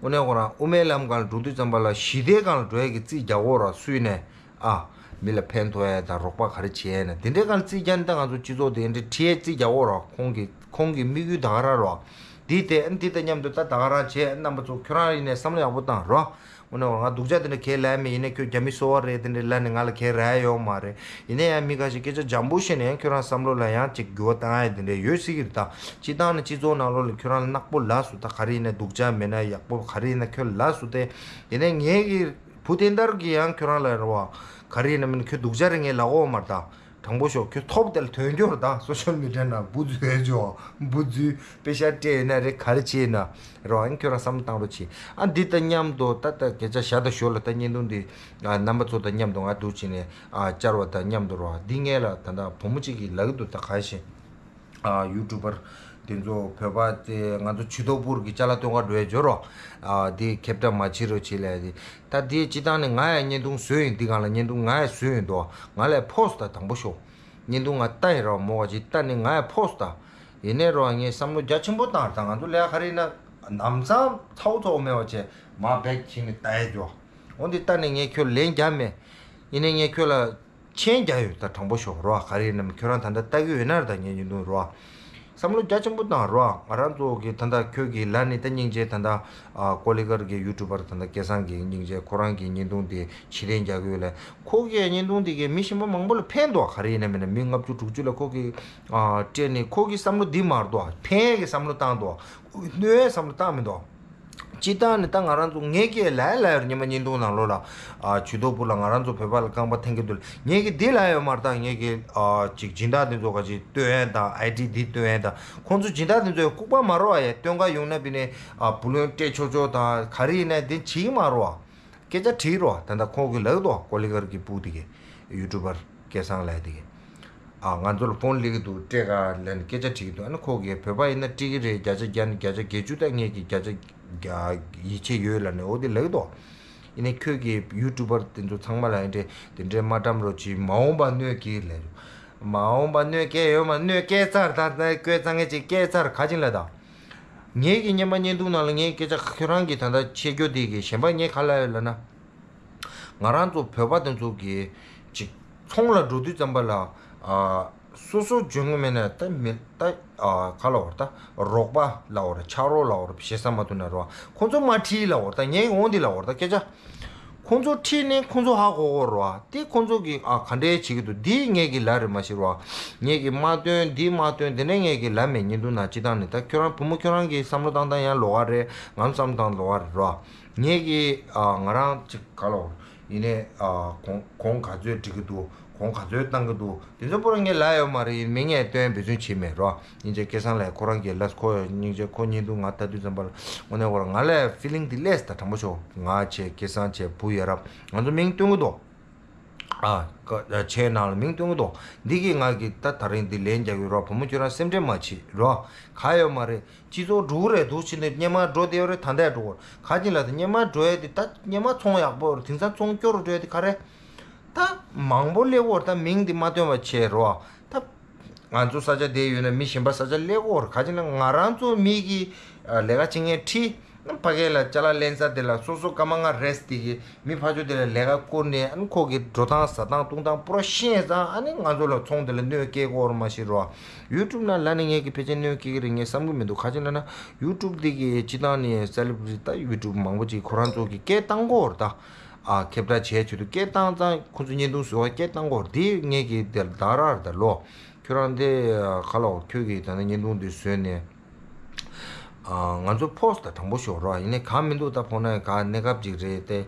དངོས་གནས་ཁོ་རང་དབུ་མའི་ལམ་སྒང་ལ་འགྲོ་དུས་ཙམ་པ་ལ་ཞི་བདེའི་སྒང་ལ་འགྲོ་ཡ་གི་རྩིས་རྒྱག་གོ་ར། སུས་ནས་ཨ་མི་ལ་ཕན་ཐོགས་ཡ་དང་རོགས་པ་ག་རེ་བྱེད་ཡ་ན་དེ་འདྲའི་སྒང་ལ་རྩིས་རྒྱག་ནས་ད་ང་ཚོ་སྤྱི་ཚོགས་དེ་འདྲའི་ཁྲིད་ཡ་རྩིས་རྒྱག་གོ་ར། ཁོང་གི་ཁོང་གི་དམིགས་ཡུལ་ད་ག་རང་རོགས། འདི་དེ་འདི་དང་མཉམ་དུ་ད་ད་ག་རང་བྱས། རྣམ་པ་ཚོ་ཁྱོད་རང་ཡིན་ནས་བསམ་བློ་ཡག་པོ་བཏང་རོགས། དངོས་གནས་ང་སྡུག་ཅག་དེ་འདྲ་གས་ལབ་མེད། ཡིན་ནའི་ཁྱོད་རྒྱ་མི་སོ་པ་རེད་དེ་འདྲ་ལབ་ནས་ང་ལ་གས་རག་ཡ་ཡོད་མ་རེད། ཡིན་ནའི་ཡང་མི་ཁ་ཤས་སྐད་ཆ་འཇམ་པོ་བཤད་ནས་ཡང་ཁྱོད་རང་བསམ་བློ་ལ་ཡང་ཅིག་འགྱུར་བ་བཏང་ཡ་དེ་འདྲ་ཡོད་སྲིད་ཀྱི་རེད་ད། སྤྱི་བཏང་ནས་སྤྱི་ཚོགས་ནང་ལོགས་ལ་ཁྱོད་རང་ནག་པོ་ལབ་སོང་ད། ག་རེ་ཡིན་ན་སྡུག་ཅག་མེད་ན་ཡག་པོ་ག་རེ་ཡིན་ན་ཁྱོད་ལབ་སོང་སྟེ། ཡིན་ནའི་ངས་ཀྱི་བུ་དེ་འདྲ་གི་ཡང་ཁྱོད་རང་ལ་རེད་བ། ག་རེ་ཡིན་ན་མིན་ཁྱོད་སྡུག་ཅག་རེད་ངས་ལབ་ཀྱི་ཡོད་མ་རེད་ད། དྲང་པོ་ཤོད། ཁྱོད་ཐོབ་དེ་ལ་ཐོན་རྒྱུ་རེད་ད། སོ་ཤལ་མི་ཌི་ཡ་ནང་འབུ་འཛུལ་ཡོད་ཅོ། འབུ་འཛུལ་པེ་ཤ་སྤྲད་ཡོད་ན་རེད། ག་རེ་བྱས་ཡོད་ན་རོགས། ཨ་ནི་ཁྱོད་རང་བསམ་བློ་བཏང་རོགས་བྱེད། ཨ་འདི་དང་མཉམ་དུ་ད་ལྟ་སྐད་ཆ་བཞག་ད་ཞོར་ལ་ད་བརྙན་ཐུང་འདི་ཨ་རྣམ་པ་ཚོ་དང་མཉམ་དུ་ང་འདུག་བྱས་ནས་ཨ་བཅར་བ་དང་མཉམ་དུ་རོགས། འདི་ངས་ལ་ད་ལྟ་བུ་མོ་གཅིག་གིས་ལབ་ཀྱི་འདུག་ད་ག་ཤེད། ཨ་ཡུ་ཊུབ་པར་དེ་ཚོ་བོད་པ་དེ་ང་ཚོ་ཇུས་གཏོགས་པུར་གྱི་ཅ་ལག་སྟོན་ག་འགྲོ་ཡ་འབྱོར་རོགས། ཨ་འདི་ཁེབས་བསྒྲགས་མ་བྱེད་རོགས་བྱེད་ལབ་ཡ་དེ། ད་འདི་སྤྱི་བཏང་ནས་ང་ཡང་བརྙན་ཐུང་བཟོས་ཡིན། འདི་སྒང་ལ་བརྙན་ཐུང་ང་ཡང་བཟོས་ཡིན་འདུག་ང་ལ་ཕོ་སི་ད་དང་པོ་ཤོག་བརྙན་ཐུང་ང་ལྟ་ཡིན་རོགས། མོ་བ་ཅིག་ལྟ་ནི་ང་ཡང་ཕོ་སི་ད། ཡིན་ནའི་རོགས་ངས་བསམ་བློ་རྒྱ་ཆེན་པོ་བཏང་ད། ང་ཚོ་ལས་ཀ་རེད་ན་ལམ་སང་ཚ་བོ་ཚ་བོ་མེད་པ་བྱས་མ་བེག་ཁྱིན་ནས་ལྟ་ཡ་འཇོག་འོ་འདི་ལྟ་ནས་ངས་ཁྱོད་ལན་རྒྱག་མེད། ཡིན་ནའི་ངས་ཁྱོད་ལ་མཆན་རྒྱག་ཡོད་ད། དྲང་པོ་ཤོད་རོགས། ག་རེ་ཡིན་ནམ་ཁྱོད་རང་ད་ལྟ་ལྟ་གི་ཡོད་ན་རེད་ད། ངའི་བརྙན་ཐུང་རོགས། བསམ་བློ་རྒྱ་ཆེན་པོ་བཏང་རོགས། ང་རང་ཚོ་གི་ད་ལྟ་ཁྱོད་ཀྱི་ལ་ནི་ད་སྙིང་རྗེ། ད་ལྟ་ཨ་ཀོ་ལི་གྷལ་གྱི་ཡུ་ཊུབ་པར་ད་ལྟ་སྐལ་བཟང་གི་སྙིང་རྗེ། ཁོ་རང་གི་བརྙན་ཐུང་དེ་ཕྱིར་འཐེན་རྒྱག་གི་ཡོད་ལ། ཁོ་གི་བརྙན་ཐུང་དེ་གིས་མི་གཞན་པ་མང་པོ་ལ་ཕན་འདུག་ག་རེ་ཡིན་ན་མིན་ན་མི་ལྔ་བཅུ་དྲུག་ཅུ་ལ་ཁོ་གི་ཨ་སྤྲད་ནས་ཁོ་གི་བསམ་བློ་འདི་མ་རེད་འདུག་ཕན་ཡས་ཀྱི་བསམ་བློ་བཏང་འདུག་གནོད་ཡས་བསམ་བློ་བཏང་མི་འདུག་སྤྱིར་བཏང་ནི་ད་ང་རང་ཚོ་ངས་ཀྱི་ལ་ལ་ཡོད་ཉི་མ་བརྙན་ཐུང་ནང་ལོགས་ལ་ཨ་ཇུས་གཏོགས་པུར་ལ་ང་རང་ཚོ་བོད་པ་ལ་རྐང་པ་འཐེན་གྱི་འདུག་ངས་ཀྱི་འདི་ལ་ཡོད་མ་རེད་ད། ངས་ཀྱི་ཨ་ཅིག་སྦྱིན་བདག་འདི་ཚོ་ག་ཅིག་སྟོན་ཡས་དང་ཨའི་ཌི་འདི་སྟོན་ཡས་དང་ཁོང་ཚོ་སྦྱིན་བདག་འདི་ཚོ་ཡང་ལྐུགས་པ་མ་རེད་བ། ཡ་སྟོན་ག་ཡོང་ན་པི་ནས་ཨ་བུ་ལོན་སྤྲད་ཆོག་ཆོག་དང་ག་རེ་ཡིན་ན་འདི་བྱེད་ཀྱི་མ་རེད་བ། སྐད་ཆ་དྲིས་རོགས། ད་ལྟ་ཁོང་གིས་ལབ་འདུག་ཀོ་ལི་གྷལ་གྱི་སྤུ་དེ་གི་ཡུ་ཊུབ་པར་སྐལ་བཟང་ལབ་དེ་གི། ཨ། ང་ཚོ་ལ་ཕོན་སླེབས་ཀྱི་འདུག་སྤྲད་ག་ལབ་ནས་སྐད་ཆ་དྲིས་ཀྱི་འདུག་ཨ་ནི་ཁོ་གིས་བོད་པ་ཡིན་ན་སྤྲད་ཀྱི་རེད། བརྒྱ་ཆ་བརྒྱ་ནས་བརྒྱ་ཆ་བརྒྱད་ཅུ་ད་ངེད་ཀྱིས་བརྒྱ་ཆ་བརྒྱ་ཡིད་ཆེས་ཡོད་ལབ་ནས་འོ་དེ་ལབ་ཀྱི་འདུག་ཡིན་ནའི་ཁྱོད་ཀྱིས་ཡུ་ཊུབ་པར་དེ་ཚོ་ཚང་མ་ལ་ཡིན་འདྲེ་དེ་འདྲའི་མ་བཀྲམ་རོགས་གྱིས། མ་འོངས་པ་གནོད་སྐྱེལ་ལབ། མ་འོངས་པ་གནོད་སྐྱེལ་ཡོད་མ། གནོད་སྐྱེལ་ཚར། ད་ལྟ་བཀོད་ཚང་ངེད་ཀྱིས་སྐྱེལ་ཚར། ག་ཅིང་ལ་ད། ངེད་ཀྱི་སྔོན་མ་བརྙན་ཐུང་ནང་ལ་ངའི་སྐད་ཆ་ཁྱོད་རང་གིས་ད་ལྟ་བཤད་རྒྱུ་དེ་གི་གཞན་པ་ངས་ག་ལབ་ཡོད་ལབ་ན། ང་རང་ཚོ་བོད་པ་དེ་ཚོ་གི་ཅིག་ཚོང་ལ་འགྲོ་དུས་ཙམ་པ་ལ་ཨ། སོ་སོ་འཇོན་གི་མེད་ན་ད་མི་ད་ཨ། ག་ལབ་དགོས་རེད། ད་རོགས་པ་ལབ་དགོས་རེད། ཕྱག་རོགས་ལབ་དགོས་རེད། ཞེ་ས་མ་ཐུབ་ན་རོགས་ཁོང་ཚོ་མ་ཁྲིད་ལབ་དགོས་རེད། ད་ངས་འོང་དེ་ལབ་དགོས་རེད། ད་སྐད་ཆ། ཁོང་ཚོ་ཁྲིད་ནས་ཁོང་ཚོ་ཧ་གོ་གོ་རེད་བ། དེ་ཁོང་ཚོ་གིས་ཨ་ག་འདྲས་བྱེད་ཀྱི་འདུག་འདི་ངེད་ཀྱི་ལ་རེད་མ་གཞི་རེད་བ། ངེད་ཀྱིས་མ་སྟོན། འདི་མ་སྟོན། དེ་འདྲས་ངེད་ཀྱི་ལ་མེད། བརྙན་ཐུང་ནང་སྤྱི་བཏང་ནས་ད་ཁྱོད་རང་བུ་མོ་ཁྱོད་རང་གི་བསམ་བློ་བཏང་སྟངས་ཡང་ལོགས་ཀ་རེད། ང་ཚོ་བསམ་བློ་བཏང་ལོགས་ཀ་རེད་རེད་བ། ངེད་ཀྱིས་ཨ་ང་རང་ཅིག་ག་ལབ་དགོས་རེད། ཡིན་ནའི་ཨ་གོང་གོང་ག་ཚོད་སྒྲིག་གི་འདུག་གོང་ག་ཚོད་བཏང་གི་འདུག་དེ་ཚོ་པོ་རང་ངས་ལབ་ཡོད་མ་རེད། ཡིན་མིན་ངས་སྟོན་འབད་བརྩོན་བྱེད་མེད་རོ། སྙིང་རྗེ་སྐལ་བཟང་ལགས་ཁོ་རང་གིས་ལབ། ཁོ་སྙིང་རྗེ། ཁོ་བརྙན་ཐུང་ང་ལྟ་དུས་ཙམ་པ་ལ་དངོས་གནས་ཁོ་རང་ང་ལ་ཕི་ལིང་དེ་སླེབས་སོང་ད། དྲང་པོ་ཤོད། ང་བྱས། སྐལ་བཟང་བྱས། བུ་ཡ་རབས་ང་ཚོ་མིང་སྟོན་གི་འདུག་ཨ་ཁྱེད་ནང་ལ་མིང་སྟོན་གི་འདུག་འདི་གིས་ང་གིས་ད་ད་རིང་འདི་ལན་རྒྱག་གི་རོ། བུ་མོ་ཁྱོད་རང་སེམས་ཁྲལ་མ་བྱེད་རོ། ག་ཡོད་མ་རེད། སྤྱི་ཚོགས་འགྲོ་གི་རེད་འདུག་ཕྱི་ནས་སྔོན་མ་འགྲོ་བསྡད་ཡོད་རེད། ད་ལྟ་འགྲོ་གི་རེད། ག་ཅིག་ལ་ད་སྔོན་མ་འགྲོ་ཡས་དེ་ད་སྔོན་མ་ཚོང་ཡག་པོ་རེད། དེང་སང་ཚོང་སྐྱོ་རུ་འགྲོ་ཡས་དེ་ག་རེད། ད་མང་པོ་སླེབས་ཀྱི་ཡོད་རེད། ད་མིང་འདི་མ་སྟོན་པ་བྱས་རོ། ད་ང་ཚོ་ས་ཆ་དེ་ཡོད་ན་མི་གཞན་པ་ས་ཆ་སླེབས་ཀྱི་ཡོད་རེད། ག་ཅིག་ལ་ང་རང་ཚོ་མི་གི་ལས་ཀ་བྱེད་མཁན་ཁྲིད་ཕ་གི་ལ་ཅ་ལག་ལེན་ས་དེ་ལ་སོ་སོ་སྐར་མ་ལྔ་རེས་དེ་གི་མི་ཕར་ཕྱོགས་དེ་ལ་ལས་ཀ་བསྐུར་ནས་ཨ་ནི་ཁོ་གི་འགྲོ་སྟངས་ཟ་སྟངས་བཏུང་སྟངས་པུ་ར་ཤེས་ཙང་ཨ་ནི་ང་ཚོ་ལ་ཚོང་དེ་ལ་གནོད་སྐྱེལ་ཀྱི་ཡོད་རེད་མ་གཞི་རོ། ཡུ་ཊུབ་ནང་ལབ་ནས་ངས་ཀྱི་ཕལ་ཆེར་གནོད་སྐྱེལ་གི་རེད་ངས་བསམ་གི་མི་འདུག་ག་ཅིག་ལབ་ན་ཡུ་ཊུབ་དེ་གི་སྤྱི་བཏང་ནས་སེ་ལེབ་རི་ཊི་ད་ཡུ་ཊུབ་མང་པོ་ཅིག་ཁོ་རང་ཚོ་གི་སྐད་བཏང་གི་ཡོད་རེད་ད། ཨ་ཁྱབ་བསྒྲགས་བྱས་བྱེད་དུས་སྐད་བཏང་ཙང་ཁོ་ཚོ་བརྙན་ཐུང་བཟོ་བ་སྐད་བཏང་གི་ཡོད་རེད། དེ་ངས་ཀྱི་དེ་ད་རག་རེད་ད་ལོ། ཁྱོད་རང་དེ་ག་ལ་འོ་ཁྱོད་ཀྱིས་ད་ནི་བརྙན་ཐུང་འདི་བཟོས་ནས་ཨ་ང་ཚོ་ཕོ་སི་ཊི་ད་དྲང་པོ་ཤོད་རོགས། ཡིན་ནའི་གང་མི་འདུག་ད་ཕོ་ན་ག་གནས་སྐབས་ཅིག་རེད་དེ།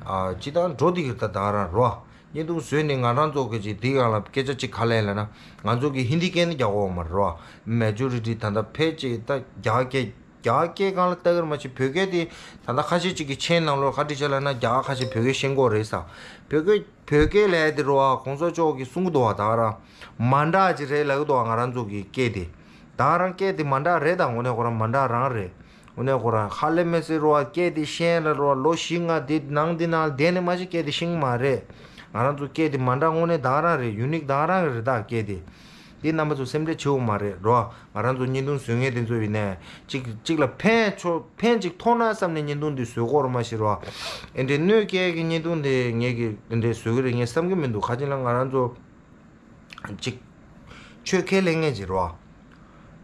ཨ་སྤྱི་བཏང་འགྲོ་འདི་གི་ད་ད་རག་རོགས། བརྙན་ཐུང་བཟོས་ནས་ང་རང་ཚོ་གི་ཅིག་དེའི་སྒང་ལ་སྐད་ཆ་ཅིག་ག་ལ་ཡིན་ལབ་ན་ང་ཚོ་གི་ཧིན་དི་སྐད་ནི་རྒྱག་གོ་མ་རེད་རོགས། མེ་ཇོ་རི་ཊི་ད་ལྟ་ཕལ་ཆེར་ད་རྒྱ་སྐད་རྒྱ་སྐད་སྒང་ལ་ལྟ་གི་རེད་མ་གཞི་བོད་སྐད་དེ་ད་ལྟ་ཁ་ཤས་ཅིག་གི་མཆན་ནང་ལོགས་ག་འདྲ་བྱས་ལབ་ན་རྒྱ་གར་ཁ་ཤས་བོད་སྐད་ཤེས་ཀྱི་ཡོད་རེད་ས། བོད་སྐད་བོད་སྐད་ལབ་ཡ་དེ་རེད་བ། གོང་ས་མཆོག་གིས་གསུང་གི་འདུག་བ། ད་ག་རང་མ་འདྲ་ཅིག་རེད་ལབ་ཀྱི་འདུག་བ། ང་རང་ཚོ་གི་སྐད་དེ་ད་ག་རང་སྐད་དེ་མ་འདྲ་རེད། ད་དངོས་གནས་ཁོ་རང་མ་འདྲ་རང་རེད། དངོས་གནས་ཁོ་རང་ཧ་ལས་མི་སྲིད་རེད་བ། སྐད་དེ་ཤེས་ལ་རེད་བ། ལོ་བཞི་ལྔ་དེ་ནང་དེ་ནང་བསྡད་ནས་མ་གཞི་སྐད་དེ་ཤེས་ཀྱི་མ་རེད། ང་རང་ཚོ་སྐད་དེ་མ་འདྲ་དངོས་གནས་ད་ག་རང་རེད། ཡུ་ནིག་ད་ག་རང་གི་རེད་ད་སྐད་དེ། འདི་རྣམ་པ་ཚོ་སེམས་ཁྲལ་བྱེད་དགོས་མ་རེད་རོ། ང་རང་ཚོ་བརྙན་ཐུང་བཟོ་མཁན་དེ་ཚོ་ཡིན་ནའི་གཅིག་གཅིག་ལ་ཕན་ཆོ་ཕན་ཅིག་ཐོགས་ན་བསམ་ནས་བརྙན་ཐུང་འདི་བཟོ་གི་ཡོད་རེད་མ་གཞི་རོ། ཨེ་འདྲའི་གནོད་སྐྱེལ་གྱི་བརྙན་ཐུང་དེ་ངས་ཀྱི་འདི་འདྲའི་བཟོ་གི་རེད་ངས་བསམ་གྱི་མི་འདུག་ག་ཅིག་ལ་ང་རང་ཚོ་ཅིག་ཆོས་ཁས་ལེན་མཁན་ཅིག་རོ།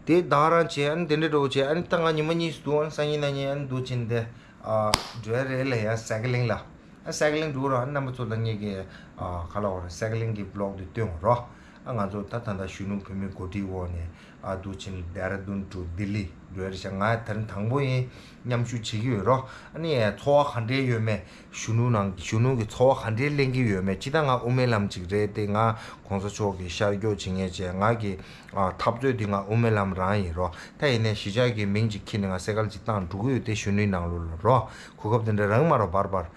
དེ་ད་ག་རང་བྱས་ཨ་ནི་དེ་འདྲའི་འདྲ་བོ་བྱས་ཨ་ནི་ད་ང་ཉི་མ་གཉིས་སུ་འདུག་ཨ་ནི་སང་ཉིན་གནངས་ཉིན་ཨ་ནི་འདུག་ཕྱིན་ཏེ། ཨ་འགྲོ་ཡ་རེད་ལ་ཡ་སའི་ཀེ་ལིང་ལ། ཨ་སའི་ཀེ་ལིང་འགྲོ་ར་ཨ་རྣམ་པ་ཚོ་ལ་ངེད་ཀྱི་ཨ་ག་ལ་བ་ར་སའི་ཀེ་ལིང་གི་བི་ལོག་དེ་སྟོན་རོགས། ཨ་ང་ཚོ་ད་ད་ལྟ་གཞོན་ནུ་བུད་མེད་འགོ་ཁྲིད་འོག་ནས་ཨ་འདུག་ཕྱིན་ལྡེ་ར་ལྡུན་ཏུ་ལྡི་ལི་འགྲོ་ཡ་རེད་ཤག་ང་ད་རིང་དང་པོ་ཡིན། མཉམ་ཞུགས་བྱེད་ཀྱི་ཡོད་རོགས། ཨ་ནི་ཚོར་བ་ག་འདྲས་ཡོད་མེད། གཞོན་ནུ་ནང་གཞོན་ནུ་གི་ཚོར་བ་ག་འདྲས་ལེན་གྱི་ཡོད་མེད། ཅི་ད་ང་དབུ་མའི་ལམ་ཅིག་རེད་དེ་ང་གོང་ས་མཆོག་གི་ཤར་སྐྱོད་བྱེད་མཁན་བྱས་ང་གི་ཨ་འཐབ་རྩོད་འདི་ང་དབུ་མའི་ལམ་རང་ཡིན་རོ། ད་ཡིན་ནའི་གཞིས་ཆགས་ཀྱི་མིང་ཅིག་ཁྱེར་ནས་ང་སེ་ཀལ་ཅིག་བཏང་འགྲོ་གི་ཡོད་དེ་གཞོན་ནུའི་ནང་ལོགས་ལ་རོ། གོ་སྐབས་དེ་འདྲ་རག་མ་རོ་བར་བར།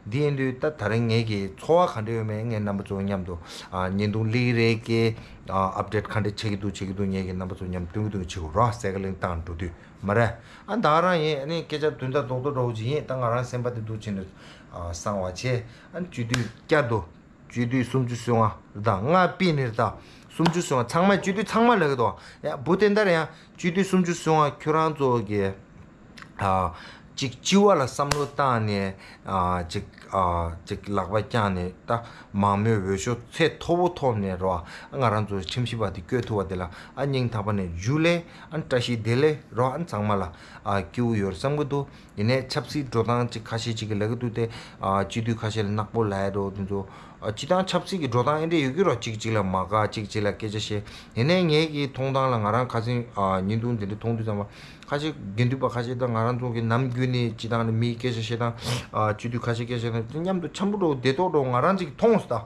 འདི་ཡིན་དུས་ད་ད་རིང་ངེད་ཀྱི་ཚོར་བ་ག་འདྲ་ཡོད་མེད་ངས་རྣམ་པ་ཚོ་མཉམ་དུ་ཨ་བརྙན་ཐུང་སླེབས་རེད་ཀྱི་ཨ་ཨབ་ཌེཊ་ག་འདྲ་ཆགས་ཀྱི་འདུག་ཆགས་ཀྱི་འདུག་ངེད་ཀྱི་རྣམ་པ་ཚོ་མཉམ་སྟོན་གྱི་འདུག་བྱེད་དགོས་རོ། སེ་ཀལ་ལིང་བཏང་འགྲོ་དུས་མ་རེད། ཨ་ད་ག་རང་ཡིན་ཨ་ནི་སྐད་ཆ་དོན་དག་རྡོག་རྡོག་འདྲ་བོ་ཅིག་ཡིན། ད་ང་རང་སེམས་པ་དེ་འདུག་བྱས་ནས་ཨ་གསང་བ་བྱས་ཨ་ནི་སྤྱི་འཐུས་བསྐྱར་དུ་སྤྱི་འཐུས་སུམ་ཅུ་སོ་ལྔ་རེད་ད་ལྔ་པི་ནི་རེད་ད་སུམ་ཅུ་སོ་ལྔ་ཚང་མ་སྤྱི་འཐུས་ཚང་མ་ལབ་ཀྱི་འདུག་ཡ་བུ་དེ་འདྲ་ཡང་སྤྱི་འཐུས་སུམ་ཅུ་སོ་ལྔ་ཁྱོད་རང་ཚོ་གི་ཨ་ཅིག་སྤྱི་བ་ལ་བསམ་བློ་བཏང་ནས་ཨ་ཅིག་ཨ་ཅིག་ལག་པ་བརྐྱངས་ནས་ད་མང་མོས་འོས་ཤོག་ཚད་མཐོ་པོ་ཐོབ་ནས་རོ། ཨ་ང་རང་ཚོ་ཁྲིམས་ཞིབ་པ་དེ་བསྐོས་ཐུབ་པ་དེ་ལ་ཨ་སྙིང་ཐག་པ་ནས་འཇུ་ལེ། ཨ་བཀྲ་ཤིས་བདེ་ལེགས་རོ། ཨ་ཚང་མ་ལ་ཨ་སྐྱིད་པོ་ཡོད་བསམ་གི་འདུག་ཡིན་ནའི་ཆབ་སྲིད་འགྲོ་སྟངས་ཅིག་ཁ་ཤས་ཅིག་གིས་ལབ་ཀྱི་འདུག་སྟེ། ཨ་སྤྱི་འཐུས་ཁ་ཤས་ལ་ནག་པོ་ལབ་ཡ་འགྲོ་དེ་ཚོ། ཨ་སྤྱི་བཏང་ཆབ་སྲིད་ཀྱི་འགྲོ་སྟངས་ཨེ་འདྲས་ཡོད་ཀྱི་རོ། གཅིག་གཅིག་ལ་མ་དགའ་གཅིག་གཅིག་ལ་སྐད་ཆ་བཤད། ཡིན་ནའི་ངེད་ཀྱི་མཐོང་སྟངས་ལ་ང་རང་ཁ་སང་ཨ་བརྙན་ཐུང་དེ་འདྲ་མཐོང་དུས་ཙམ་པ་ཁ་ཤས་དགེ་འདུན་པ་ཁ་ཤས་དང་ང་རང་ཚོ་གི་ནམ་རྒྱུན་ནས་སྤྱི་བཏང་ནས་མིའི་སྐད་ཆ་བཤད་སྟངས་ཨ་སྤྱི་འཐུས་ཁ་ཤས་སྐད་ཆ་དང་མཉམ་དུ་འཆམ་པོ་འགྲོ་བདེ་ཏོག་འགྲོ་ང་རང་ཅིག་མཐོང་སོང་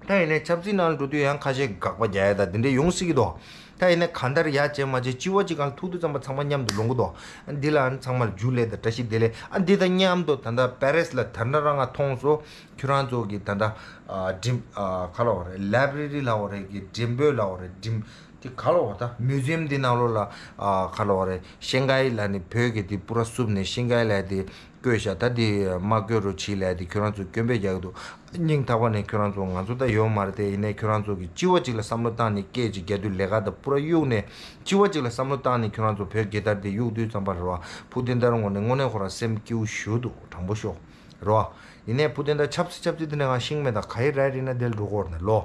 ད། ད་ཡིན་ནའི་ཆབ་སྲིད་ནང་ལ་འགྲོ་དུས་ཡང་ཁ་ཤས་དགག་པ་རྒྱག་ཡ་ད་དེ་འདྲས་ཡོང་སྲིད་ཀྱི་འདུག་ད་ཡིན་ན་གང་ལྟར་ཡ་བྱས་མ་བྱས་སྤྱི་བ་གཅིག་སྒང་ལ་ཐུག་དུས་ཙམ་པ་ཚང་མ་མཉམ་དུ་ལོང་གི་འདུག་འདི་ལ་ཨ་ནི་ཚང་མར་ཇུ་ལེ་དང་བཀྲ་ཤིས་བདེ་ལེགས། ཨ་འདི་དང་མཉམ་དུ་ད་ལྟ་པེ་རིས་ལ་ད་ལྟ་རང་ང་མཐོང་སོང་། ཁྱོད་རང་ཚོ་གི་ད་ལྟ་ཨ་འགྲིམ་ཨ་ག་ལབ་དགོས་རེད། ལའི་བྷ་རེ་རི་ལབ་དགོས་རེད། གི་འགྲེམས་སྤེལ་ལབ་དགོས་རེད། འགྲིམ་དེ་ག་ལབ་དགོས། ད་མིའུ་ཛི་ཡམ་འདི་ནང་ལོགས་ལ་ཨ་ག་ལབ་དགོས་རེད། ཤིང་ཀའི་ལ་ནི་བོད་ཀྱི་དེ་པུ་ར་བསུབས་ནས་ཤིང་ཀའི་ལ་དེ་བཀོད་བཞག་ད་དེ་མ་བཀོད་རོགས་བྱེད་ལབ་དེ་ཁྱོད་རང་ཚོ་སྐྱོན་བརྗོད་རྒྱག་གི་འདུག་སྙིང་ཐག་པ་ནས་ཁྱོད་རང་ཚོ་ང་ཚོ་ད་ཡོད་མ་རེད་དེ། ཡིན་ནའི་ཁྱོད་རང་ཚོ་གི་སྤྱི་བ་གཅིག་ལ་བསམ་བློ་བཏང་ནས་སྐད་ཅིག་རྒྱག་དུས་ལས་ཀ་ད་པུ་ར་གཡུག་ནས་སྤྱི་བ་གཅིག་ལ་བསམ་བློ་བཏང་ནས་ཁྱོད་རང་ཚོ་བོད་རྒྱལ་དར་དེ་གཡུག་དུས་ཙམ་པ་རེད་བ། ཕུ་བསྟན་དར་ངོ་ནས་དངོས་གནས་ཁོ་རང་སེམས་སྐྱིད་པོ་ཞེ་པོ་འདུག་དྲང་པོ་ཤོད་རེད་བ། ཡིན་ནའི་ཕུ་བསྟན་དར་ཆབ་སྲིད་ཆབ་སྲིད་དེ་ནས་ང་ཤིང་མེད་ད་ག་ཡི་ར་རི་ན་དེ་ལ་འགྲོ་གི་ཡོད་རེད་ན་ལོ།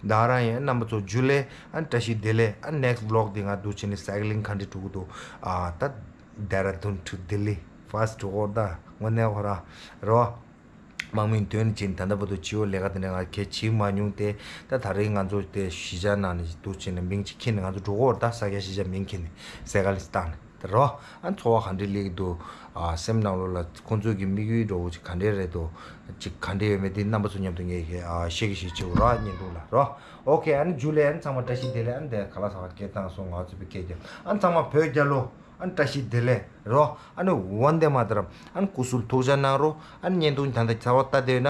ད་རང་ཡིན་རྣམ་པ་ཚོ་ཇུ་ལེ་ཨ་བཀྲ་ཤིས་བདེ་ལེགས། ཨ་ནེག་སི་བི་ལོག་དེ་ང་འདུག་བྱས་ནས་སའི་ཀི་ལིང་ག་འདྲ་འགྲོ་གི་འདུག་ཨ་ད་ལྡེ་ར་ལྡུན་ཊུ་ལྡི་ལི་ཕར་སི་ཊི་འགྲོ་གི་ཡོད་ད་དངོས་གནས་ཁོ་རང་རེད་བ། དམག་མིའི་དོན་ཅན་ད་ལྟ་བར་དུ་སྤྱི་བོ་ལས་ཀ་དེ་འདྲ་ང་གལ་བྱེད་མ་མྱོང་སྟེ། ད་ད་རེས་ང་ཚོ་དེ་གཞིས་ཆགས་ནང་ནས་འདུག་བྱས་ནས་མིང་ཅིག་ཁྱེར་ནས་ང་ཚོ་འགྲོ་གི་ཡོད་རེད། ད་ས་སྐྱ་གཞིས་ཆགས་མིང་ཁྱེར་ནས་སའི་ཀི་ལིང་བཏང་ནས་དེ་རེད་བ། ཨ་འཚོ་བ་ག་འདྲས་སླེབས་ཀྱི་འདུག་ཨ་སེམས་ནང་ལོགས་ལ་ཁོང་ཚོའི་གི་དམིགས་ཡུལ་འདྲ་བོ་ཅིག་ག་འདྲས་རེད་འདུག་ཅིག་ག་འདྲས་ཡོད་མེད་དེ་རྣམ་པ་ཚོ་མཉམ་དུ་ངས་གི་ཨ་བཤད་ཀྱི་བཤད་ཅིག་ར་བརྙན་ཐུང་ལ་རོ། ཨོ་ཁེ། ཨ་ནི་ཇུ་ལེ། ཨ་ནི་ཚང་མ་བཀྲ་ཤིས་བདེ་ལེགས། ཨ་ནི་དེ་ག་ལ་ས་བ་སྐད་བཏང་སོང་། ང་ཚོ་བི་སྐད་རྒྱབ། ཨ་ནི་ཚང་མ་བོད་རྒྱལ་ལོ། ཨ་ནི་བཀྲ་ཤིས་བདེ་ལེགས་རོ། ཨ་ནི་ཝན་དེ་མ་ཏ་རམ། ཨ་ནི་སྐུ་གཟུགས་ཐུགས་ཅག་གནང་རོགས། ཨ་ནི་བརྙན་ཐུང་ད་ལྟ་ཚ་བ་ལྟ་བསྡད་ན།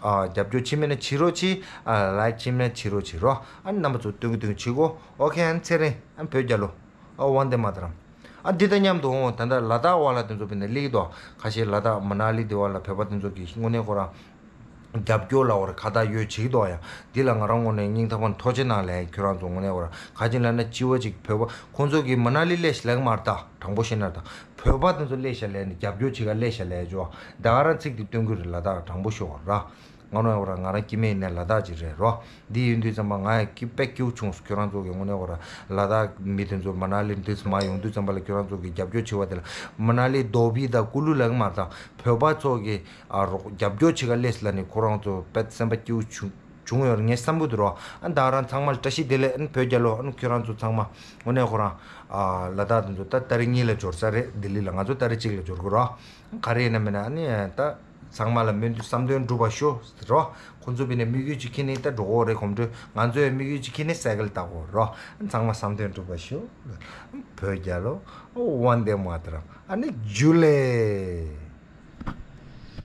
ཨ་རྒྱབ་སྐྱོར་བྱེད་མེད་ན་བྱེད་རོགས་གྱིས། ཨ་ལའིཀ་བྱེད་མེད་ན་བྱེད་རོགས་གྱིས་རོ། ཨ་ནི་རྣམ་པ་ཚོ་སྟོན་གི་སྟོན་གི་བྱེད་གོ། ཨོ་ཁེ། ཨ་ནི་ཚེ་རིང་། ཨ་ནི་བོད་རྒྱལ་ལོ། ཨ་ཝན་དེ་མ་ཏ་རམ། ཨ་འདི་དང་མཉམ་དུ་འོང་ད་ལྟ་ལ་དྭགས་བ་ལ་དེ་ཚོ་བི་ནས་སླེབས་ཀྱི་འདུག་ཁ་ཤས་ལ་དྭགས་མ་ན་ལི་དེ་བ་ལ་བོད་པ་དེ་ཚོ་གི་དངོས་གནས་ཁོ་རང་རྒྱབ་སྐྱོར་ལ་བར་ཁ་བཏགས་ཡོད་བྱེད་ཀྱི་འདུག་ཡ། འདི་ལ་ང་རང་ངོས་ནས་སྙིང་ཐག་པ་ནས་ཐུགས་རྗེ་གནང་ལབ། ཁྱོད་རང་ཚོ་ངོས་ནས་བར་ག་ཅིག་ལབ་ན་སྤྱི་བ་ཅིག་བོད་པ་ཁོང་ཚོ་གི་མ་ན་ལི་སླེབས་ཤག་ལབ་ཀྱི་མ་རེད། ད་དྲང་པོ་བཤད་ན་ད་བོད་པ་དེ་ཚོ་སླེབས་ཤག་ལབ་ནས་རྒྱབ་སྐྱོར་བྱེད་ག་སླེབས་ཤག་ལབ་ཅོ། ད་ག་རང་ཚིག་དེ་སྟོན་གི་རེད་ལ། ད་དྲང་པོ་ཤོད་ར། ང་རང་ཡང་ང་རང་སྐྱེ་དམན་ཡིན་ནའི་ལ་དྭགས་ཅིག་རེད་རོ། འདི་ཡིན་དུས་ཙམ་པ་ང་ཡང་སྐྱིད་དཔེ་སྐྱིད་པོ་བྱུང་སོང་། ཁྱོད་རང་ཚོ་གི་དངོས་གནས་ཁོ་ར་ལ་དྭགས་མི་དེ་ཚོ་མ་ན་ལི་འདི་ཚོ་མར་ཡོང་དུས་ཙམ་པ་ལ་ཁྱོད་རང་ཚོ་གི་རྒྱབ་སྐྱོར་བྱེད་པ་དེ་ལ་མ་ན་ལི་དོ་བི་དང་ཀུ་ལུ་ལབ་ཀྱི་མ་རེད། ད་བོད་པ་ཚོ་གི་ཨ་རོགས་རྒྱབ་སྐྱོར་བྱེད་ག་སླེབས་ལབ་ནས་ཁོ་རང་ཚོ་དཔེ་སེམས་པ་སྐྱིད་པོ་བྱུང་བྱུང་ཡོད་རེད་ངས་བསམ་གི་འདུག་རོ། ཨ་ད་རང་ཚང་མ་ལ་བཀྲ་ཤིས་བདེ་ལེགས། ཨ་བོད་རྒྱལ་ལོ། ཨ་ཁྱོད་རང་ཚོ་ཚང་མ་དངོས་གནས་ཁོ་རང་ཨ་ལ་དྭགས་དེ་ཚོ་ད་ཏ་རིག་གཉིས་ལ་འབྱོར་ས་རེད། ལྡི་ལི་ལ་ང་ཚོ་ཏ་རིག་གཅིག་ལ་འབྱོར་གི་རོ། ག་རེ་ཡིན་ན་མིན་ན་ཨ་ནི་ད། ཚང་མ་ལ་སྨོན་འདུན་བསམ་དོན་འགྲུབ་པ་ཤོག་རོ། ཁོང་ཚོ་བི་ནས་དམིགས་ཡུལ་ཅིག་ཁྱེར་ནས་ད་འགྲོ་གི་རེད། གོམ་བགྲོད་ང་ཚོའི་དམིགས་ཡུལ་ཅིག་ཁྱེར་ནས་སའི་ཀལ་བཏགས་གོ་རོ། ཚང་མ་བསམ་དོན་འགྲུབ་པ་ཤོག་བོད་རྒྱལ་ལོ། ཝན་དེ་མ་ཏ་རམ། ཨ་ནི་ཇུ་ལེ།